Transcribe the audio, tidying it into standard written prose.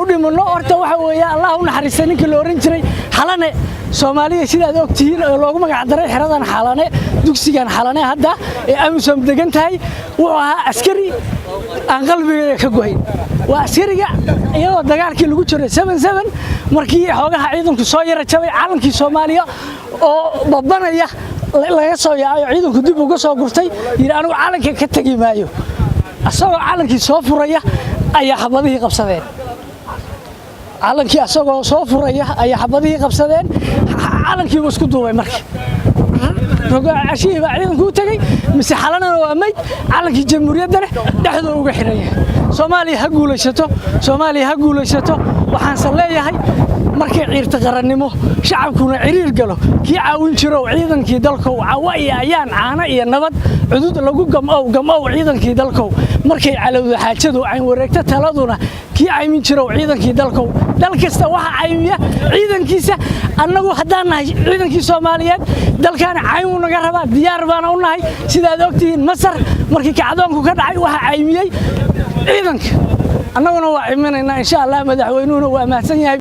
u dhimanno. Horta waxa weeye, Allah u naxariista ninkii la oran jiray Xalane. Soomaaliya, sidaad og tihiin, oo loogu magac daray xeradan Xalane, dugsigan Xalane hadda ee AMISOM degan tahay, wuxuu ahaa askari aan qalbigayga ka go'ayn. Waa askariga iyadoo dagaalkii lagu jiray 7-7, markii xoogaha ciidanku soo yara jabay, calankii Soomaaliya oo babanaya laga soo yaacay oo ciidanku dib uga soo gurtay, yidhi: "Anigu calanka ka tegi maayo." Asagoo calankii soo furaya ayaa xabadihii qabsadeen. Calankii asagoo soo furaya ayaa xabadihii qabsadeen. Calankiibuu isku duubay. Markii cashihii baa ciidanku u tegey, mise Xalanana waa mayd, calankii jamhuuriyaddana dhexdoo uga xiran yahay. Soomaaliya ha guulaysato, Soomaaliya ha guulaysato. Waxaanse leeyahay, markay ciirta qarannimo, shacabkuna ciriir galo, kii caawin jirow ciidankii dalkow, cawa iyo ayaan, caano iyo nabad, cudud lagu gamow, gamow ciidankii dalkow. Markay calowda xaajadu, cayn wareegto taladuna, kii caymin jirow ciidankii dalkow. Dal kasta waxa caymiya ciidankiisa. Annagu haddaan nahay ciidankii Soomaaliyeed, dalkaana cayn wuu naga rabaa, diyaar baana u nahay. Sidaad ogtihiin, Masar markii kacdoonku ka dhacay, waxa caymiyey ciidanka. Annaguna waa ciminaynaa, insha Allah. Madaxweynuhuna waa mahadsan yahay.